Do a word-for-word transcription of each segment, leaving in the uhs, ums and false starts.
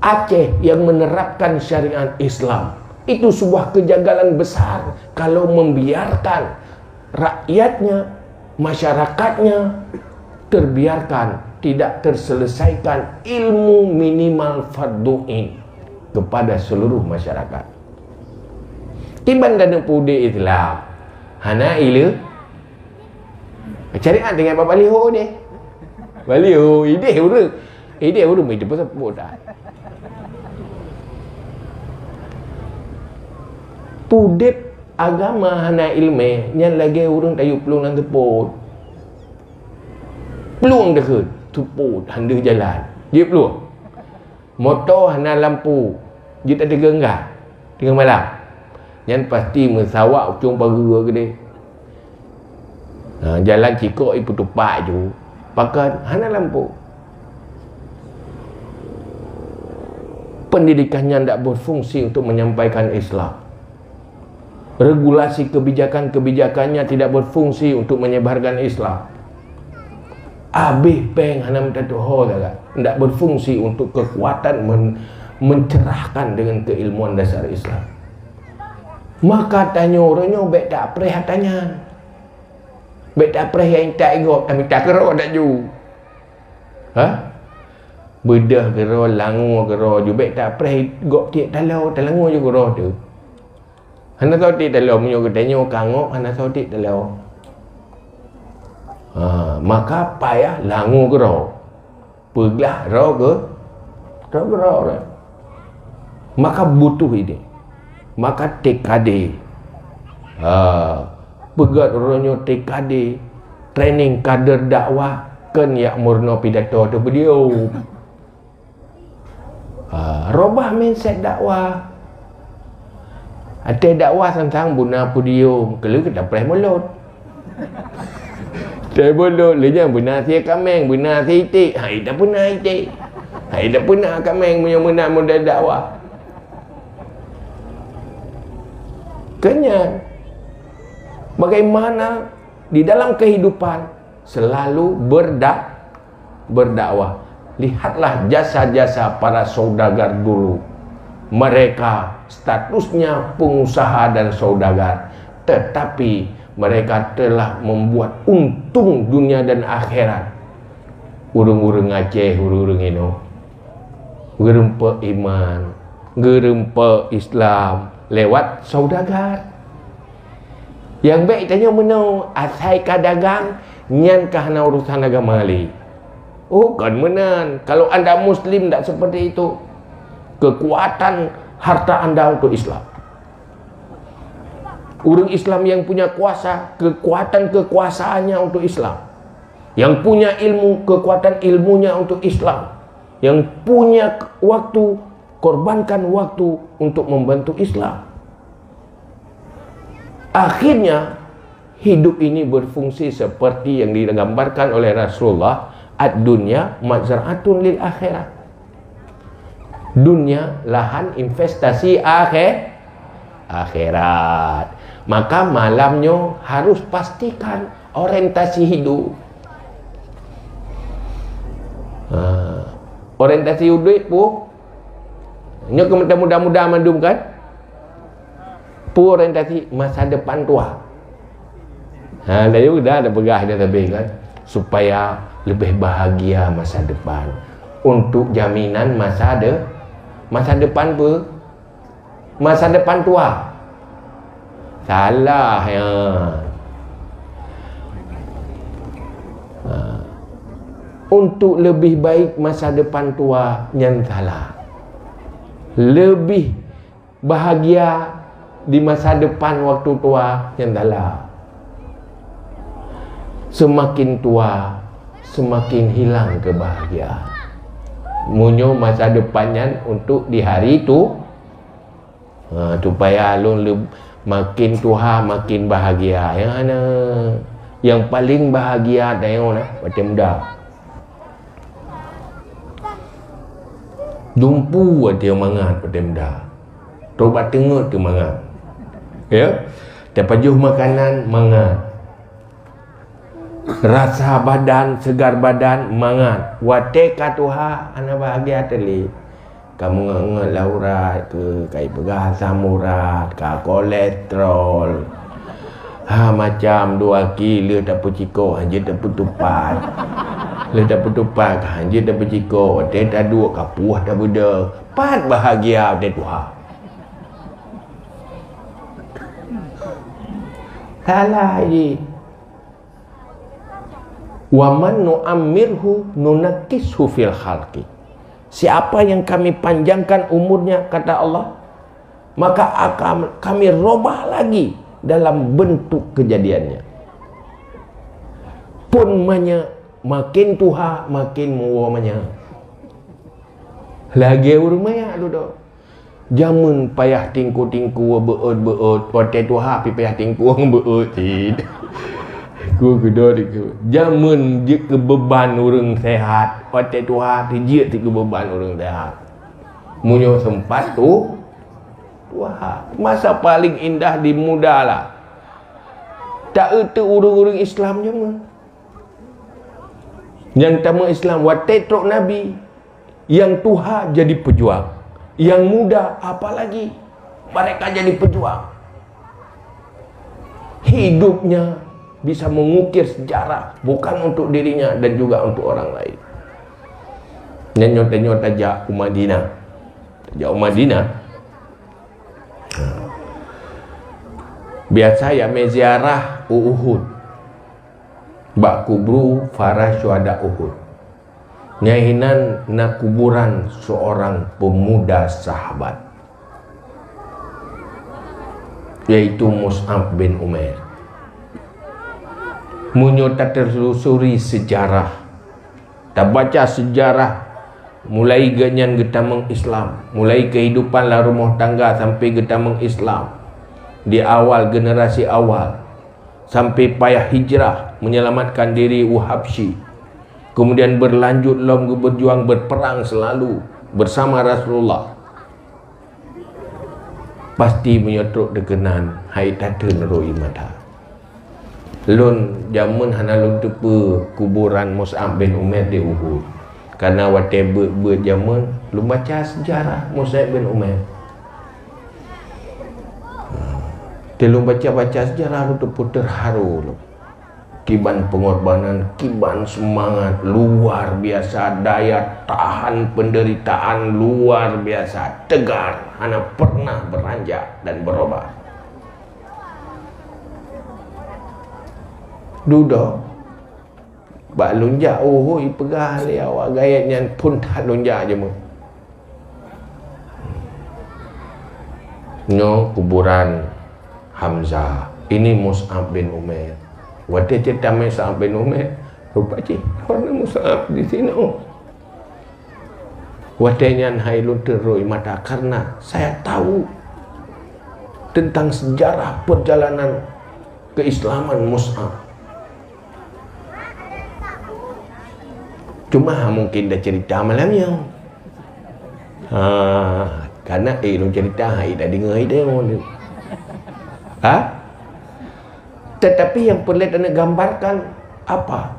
Aceh yang menerapkan syariat Islam. Itu sebuah kejanggalan besar kalau membiarkan rakyatnya, masyarakatnya terbiarkan, tidak terselesaikan ilmu minimal fardu ain kepada seluruh masyarakat. Tiban dan peudeh Islam hana ileumèe. Syariat tinggai bak baliho deh. Baliho ideh ureueng. Ideh ureueng itu pasal peue dah. Peudeh agama hana ileumèe, nyan lagèe ureueng tayue plueng lam seupôt. Plueng deukeue, seupôt, han deuh jalan. Jeuet plueng. Moto hana lampu, jeuet ateueh geungga teungoh malam. Nyan pasti meusawak ucong pageue keudeh. Ha, jalan cikok ipeutupak ju, pakon hana lampu. Pendidikan nyan tidak berfungsi untuk menyampaikan Islam. Regulasi kebijakan-kebijakannya tidak berfungsi untuk menyebarkan Islam. Abéh péng hana meutateuho, tidak berfungsi untuk kekuatan men-, mencerahkan dengan keilmuan dasar Islam. Maka tanyoe uroe nyoe bèk tapreh ata nyan. Bèk tapreh nyang intat gob, tamita keudroe dak ju. Ha? Beudôh keudroe, langue keudroe ju, bèk tapreh gob tiek taloe, talangue ju keudroe teuh. Hana soe tiek taloe, meunyoe geutanyoe ka ngok, hana soe tiek taloe. Ha, maka payah langue keudroe. Peuglah roh geu-, roh geu-, roh, roh. Maka butuh ini. Maka T K D. Ha, peugöt uroe nyoe T K D, training kader dakwah, kon jak meurunoe pidato teuh podium. Ha, robah mindset dakwah. Até dakwah sang-sang beuna podium, keu lheueh tapreh mulot. Tapreh mulot, lheueh nyan beuna sie kaméng, beuna sie iték. Hai tapeuna iték. Hai tapeuna kaméng meunyoe meunan model dakwah. Keunyan, bagaimana di dalam kehidupan selalu berdak-, berdakwah. Lihatlah jasa-jasa para saudagar dulu. Mereka statusnya pengusaha dan saudagar, tetapi mereka telah membuat untung dunia dan akhirat. Ureueng-ureueng Aceh, ureueng-ureueng inoe, geureumpok iman, geureumpok Islam lewat saudagar. Nyang bèk tanyoe meunoe, asai ka dagang, nyan ka hana urusan agama lé. Oh, kon meunan. Kalau anda muslim, tidak seperti itu. Kekuatan harta anda untuk Islam. Ureueng Islam yang punya kuasa, kekuatan kekuasaannya untuk Islam. Yang punya ilmu, kekuatan ilmunya untuk Islam. Yang punya waktu, korbankan waktu untuk membantu Islam. Akhirnya, hidup ini berfungsi seperti yang digambarkan oleh Rasulullah, "Ad-dunya mazra'atun lil akhirah." Dunia lahan investasi akhir-, akhirat. Maka malam nyoe harus pastikan orientasi hidup. Ha. Orientasi hidup pun, nyoe keu muda-muda mandum kan? Peue orientasi masa depan tuha? Ha, layu dah ada peugah dah tapi kan, supaya lebih bahagia masa depan. Untuk jaminan masa de-, masa depan pe-, masa depan tuha. Salah ya. Ha. Untuk lebih baik masa depan tuha nyan salah. Lebih bahagia di masa depan waktu tuha nyan salah. Semakin tua, semakin hilang kebahagiaan. Meunyoe masa depan nyan untuk di hari tu, ha, supaya lôn leb-, makin tuha, makin bahagia. Nyang hana, nyang paling bahagia tanyoe lah, watèe muda. Dumpu watèe mangat watèe muda. Trok bak teungeut teuh mangat. Ya. Tapajoh makanan mangat. Rasa badan, segar badan mangat. Watèe ka tuha hana bahagia teuk lé. Ka meungeut-ngeut lam urat keuh, ka ipeugah asam urat, ka kolesterol. Ha, macam dua ki lheueh tapeucikok, hanjeuet tapeutupat. Lheueh tapeutupat, ka hanjeuet tapeucikok, watèe taduek ka puih tabeudôh. Pat bahagia watèe tuha. Salah jih. "Wa man nu'ammirhu nunakkishu fil khalqi." Siapa yang Kami panjangkan umurnya, kata Allah, maka akan Kami robah lagi dalam bentuk kejadiannya. Phôn manyak, makin tuha, makin muwoe manyak. Lagèe ureueng manyak dudoe. Jameun payah tingku-tingku, beuôt-beuôt, watèe tuha pih payah tingku ngon beuôt cit. Ku keudroe dikeue. Jameun jeuet keu beuban ureueng seuhat, watèe tuha pih jeuet keu beuban ureueng seuhat. Meunyoe seumpat tu, tuha. Masa paléng indah di muda lah. Ta-eu teuh ureueng-ureueng Islam jameun. Nyang tameuislam watèe trok Nabi, nyang tuha jadi peujuang, nyang muda apalagi mereka jadi peujuang. Hidupnya bisa mengukir sejarah bukan untuk dirinya dan juga untuk orang lain. Nyan nyoe tanyoe tajak u Madinah. Tajak u Madinah. Biasa ya meuziarah u Uhud. Bak kubru para syuhada Uhud. Nyan hinan na kuburan seorang pemuda sahabat, yaitu Mus'ab bin Umair. Meunyoe tatelusuri sejarah, tabaca sejarah mulai geuhnyan geutamong Islam, mulai kehidupan lam rumoh tangga sampai geutamong Islam di awal generasi awal, sampai payah hijrah menyelamatkan diri u Habsyi, kemudian berlanjut lom geuberjuang berperang selalu bersama Rasulullah. Pasti meunyoe trok deukeunan hai tateun roi mata. Lôn jameun hana lôn teupeue kuburan Mus'ab bin Umair di Uhud. Karena watèe beuet-beuet jameun, lôn baca sejarah Mus'ab bin Umair. Teuh lôn baca-baca sejarah lôn teupeue teuharu lôn. Kiban pengorbanan, kiban semangat luar biasa, daya tahan penderitaan luar biasa, tegar, hana pernah beranjak dan berubah. Dudoe, bak lôn jak, oh, ipeugah lé awak gayet nyan phôn that lôn jak jameun. Nyoe kuburan Hamzah. Ini Mus'ab bin Umair. Watèe cit tamé Mus'ab bin Umair, rupa cit, warna Mus'ab di sinoe. Watèe nyan hai lôn teuroi mata karena saya tahu tentang sejarah perjalanan keislaman Mus'ab. Cuma ha mungkin dah cerita malam nyoe. Ha, karena eh lôn cerita hai dah dengar hai dah. Ha? Tetapi yang perlu anda gambarkan apa?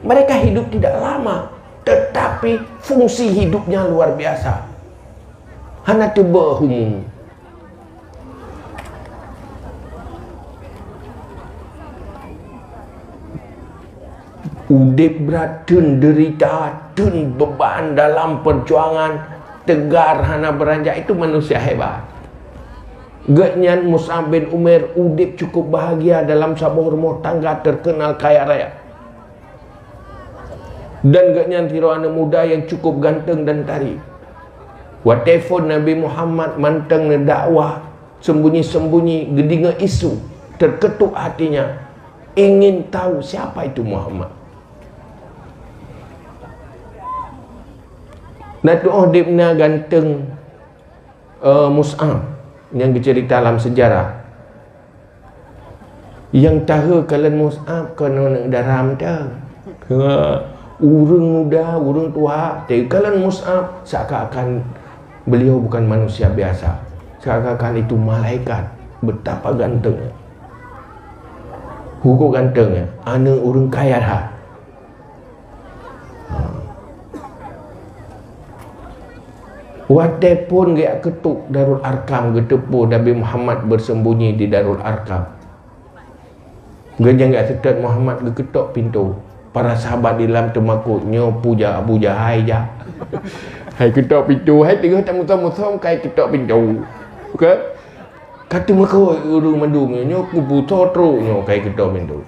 Mereka hidup tidak lama, tetapi fungsi hidupnya luar biasa. Hana teuba humu. Udeb brat, teun deurita, teun beuban dalam peujuangan, teugar hana beuranjak, itu manusia hebat. Geuhnyan Mus'ab bin Umair udeb cukup bahagia dalam saboh rumoh tangga terkenal kaya raya. Dan geuhnyan sidroe aneuk muda nyang cukup ganteng dan tari. Watèe phôn Nabi Muhammad mantong neudakwah, sembunyi-sembunyi geudeungoe isu, terketuk hatinya, ingin tahu siapa itu Muhammad. Na tu'oh deb na ganteng, eh, Mus'ab nyang geuceurita lam seujarah. Nyang tahe kalon Mus'ab kon aneuk dara mantong. Ha, ureueng muda, ureueng tuha, takalon Mus'ab seakan-akan beliau bukan manusia biasa. Seakan-akan itu malaikat. Betapa gantengnya. Hukok gantengnya. Aneuk ureueng kaya that. Ha. Watée phon geujak keutok Darul Arkam, geuteupeue Nabi Muhammad bersembunyi di Darul Arkam. Geujak seutôt Muhammad geuketok pintoe. Para sahabat di lam teumakot, "Nyoe peue jak Abu Jahai jak." Hai ketok pintoe, hai teungoh tamusam-musam kai ketok pintoe. Ka? Ka teumakot ureuëng mandum nyoe, nyoe kubu soe trok nyoe kai ketok pintoe.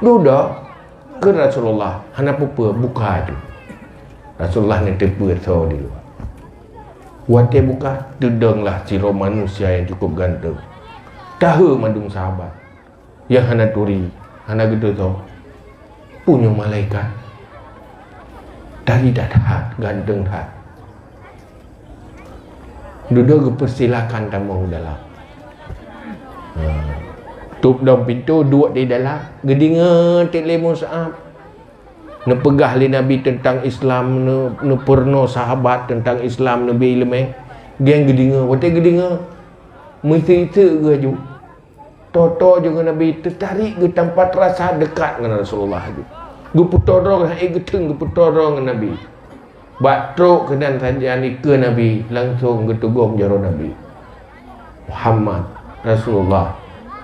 Dudoe, kheun Rasulullah, "Hana peue-peue, buka aju." Rasulullah neuteupeue soe di luwa. Watée buka, teudong lah sidroe manusia nyang cukup ganteng. Tahe mandum sahabat. Nyang hana turi, hana geuteusoe. Peue nyoe malaikat? Tari that, ganteng that. Dudoe geupeusilakan tamong u dalam. Ha. Tôp dong pintoe, duek di dalam, geudeungoe teuk lé Mus'ab. Neupeugah lé Nabi teuntang Islam, neu-, neupeurunoe sahabat teuntang Islam, neubri iéleumé. Geudeungoe, watée geudeungoe, meuteuk-teuk geuh aju. Toe-toe ju ngon Nabi, teutarek geutampat rasa dekat ngon Rasulullah aju. Geupeutodong, hai geuteung geupeutodong ngon Nabi. Bak trok keunan sajan ikeue Nabi, langsong geutugom jaroe Nabi. "Muhammad Rasulullah,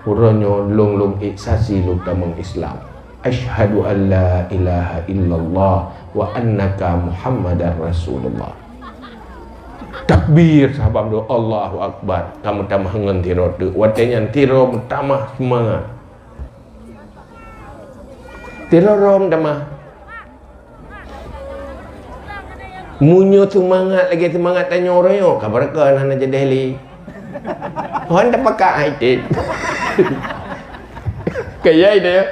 uroe nyoe lôn, lôn ék saksi lôn tamong Islam. Asyhadu an la ilaha illallah wa annaka Muhammadar Rasulullah." Takbir, sahabat meudoa, "Allahu Akbar." Ka meutamah ngon sidroe teuk. Watée nyan sidroe meutamah seumangat. Sidroe rom tamah. Meunyoe seumangat lagée seumangat tanyoe uroe nyoe, ka beurakah hana jadeh lé. Hon tapakat hai item. Kaya ida ya.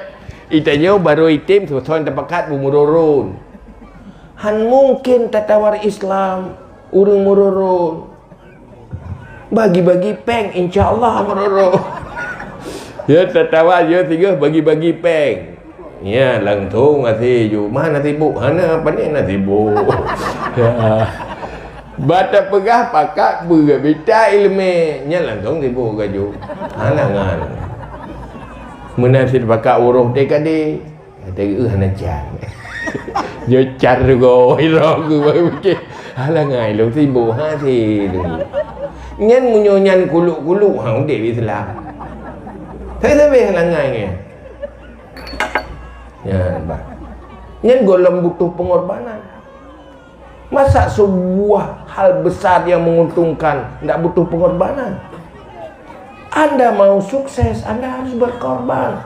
Itanyoe barô item soe-soe tapakat beumururun. Han mungken tatawar Islam ureuëng mururun. Bagi-bagi péng, insya Allah, meuroro. Ya, tatawa, ya, singoh bagi-bagi péng. Ya, langsung até ju. "Ma na sibuk?" "Hana, pane na sibuk." Ya. Ba tapeugah pakat beuga bita iéleumé, nyan langsung sibuk gaju. Halangan. Meunan sit pakat uroh T K D. Kata, "Eh, hana can." Nyoe can rugoe, ira ku baru mikir. Halangai lôn sibuk, ha, si tu. Nyan meunyoe nyan kuluk-kuluk, ha, udeb Islam. Tapi, tapi halangai nyan. Nyan, bah. Nyan gohlom butuh pengorbanan. Masa sebuah hal besar yang menguntungkan ndak butuh pengorbanan? Anda mau sukses, Anda harus berkorban.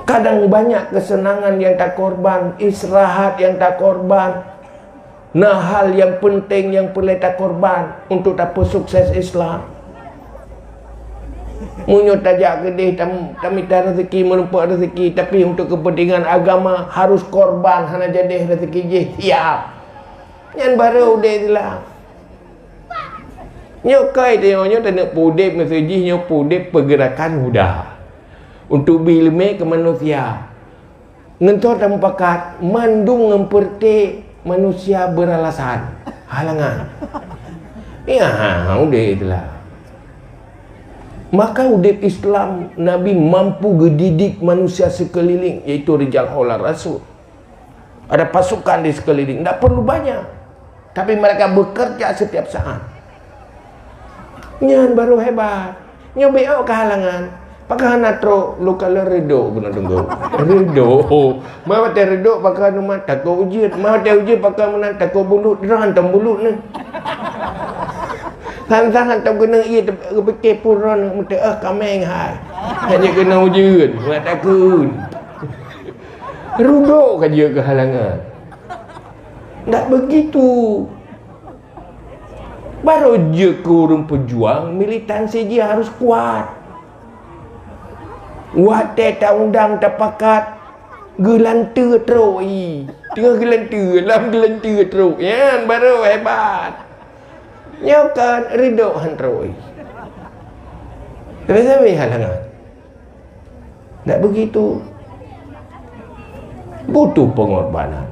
Kadang banyak kesenangan yang takorban, istirahat yang takorban. Nah, hal yang penting yang perlu takorban untuk tapeusukses Islam. Meunyoe tajak keudeh tam-, tamita rezeki, meurumpok rezeki, tapi untuk kepentingan agama harus korban, hana jadeh rezeki jih, siap. Nyan baru udeb Islam. Nyoe kai tanyoe nyoe taneuk peudeb, maksud jih nyoe peudeb pergerakan huda. Untuk bri iéleumé keu manusia. Ngon toh tamupakat, mandum ngon peureuté manusia beralasan, halangan. Ya, ha, udeb itulah. Maka udeb Islam, Nabi mampu geudidik manusia sekeliling, yaitu rijal haula Rasul. Ada pasukan di sekeliling, ndak perlu banyak. Tapi mereka bekerja setiap saat. Nyan baru hebat. Nyoe B O ka halangan. Pakon hana trok, lôn kalon reudok guna tunggu. Reudok. Ma watée reudok pakon meunan takot ujeut. Ma watée ujeut pakon meunan takot bulut. Droe hantom bulut nyoe. Sang-sang hantom keuneuk ié teupiké pun droe meuteuk, "Ah, kaméng hai." Hanya keuneuk ujeut, meunan takot. Reudok ka jeuet keu halangan. Ndak begitu. Baru jeuet keu ureuëng peujuang, militansi jih harus kuat. Watée taundang tapakat, geulanteue trok i. Teungoh geulanteue, lam geulanteue trok. Nyan baru hebat. Nyoe kan reudok han trok i. Tapi-tapi halangan. Ndak begitu. Butuh pengorbanan.